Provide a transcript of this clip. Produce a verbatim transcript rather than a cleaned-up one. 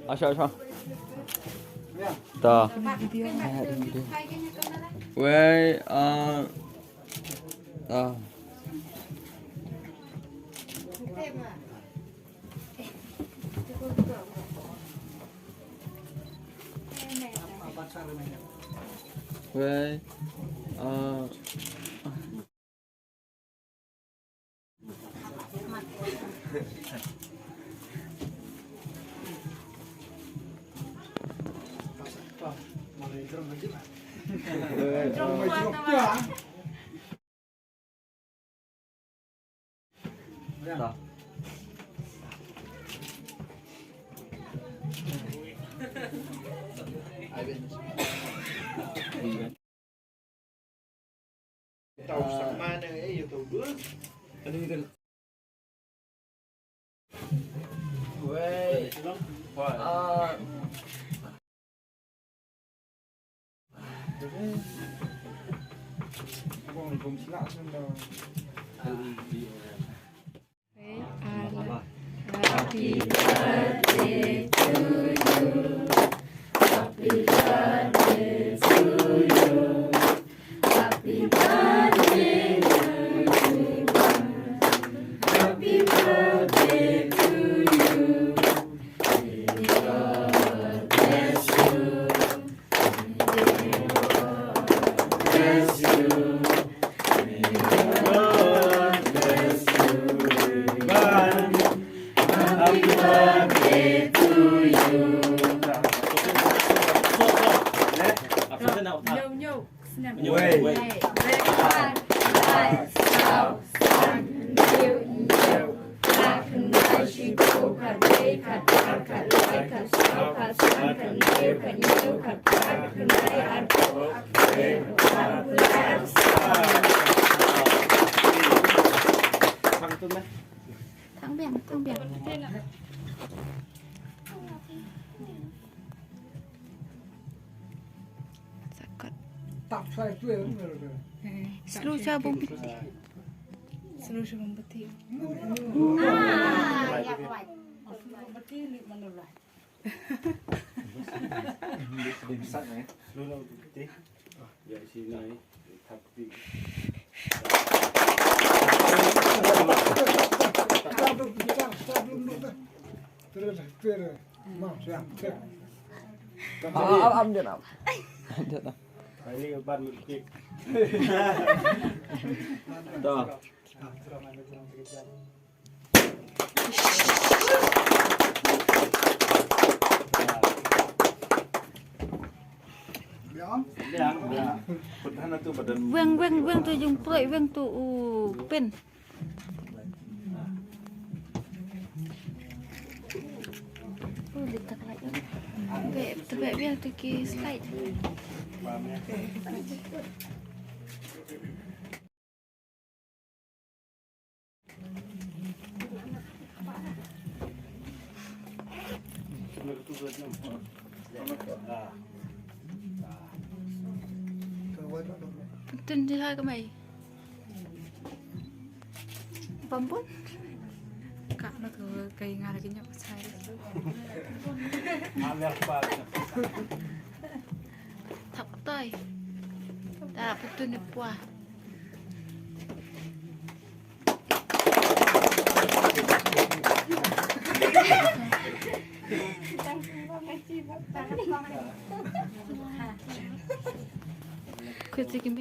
Asha, asha. Ta. Wei, ah, ta. Wei, ah. Tau sa ma ne, eh, ïa tau dul. Wei. Ah. Happy birthday to you. Happy birthday to you. Happy birthday to you. Happy birthday to you. May God bless you. May God bless you. May God bless you. Happy birthday to you. Wei. Wei. Thang biang, thang biang. Sakot. Tap sai tu ya. Slow sha bong piti. Slow sha bong piti. Ah, ya, kuat. Bong piti ni mana lah. Slow lah bong piti. Ya, sini. Am, am, am, dia am. Dia am. Ini ban mudik. Dah. Weng, weng, weng tu jingpoi, weng tu u pin. Oh, dia tak lain. Be, tebak biar tu ki slide. Tin di hai ka mai. Pampun. Ka na ka kai nga lagi nyok sai. Thap toi. Da putun ni pua. Khuti kim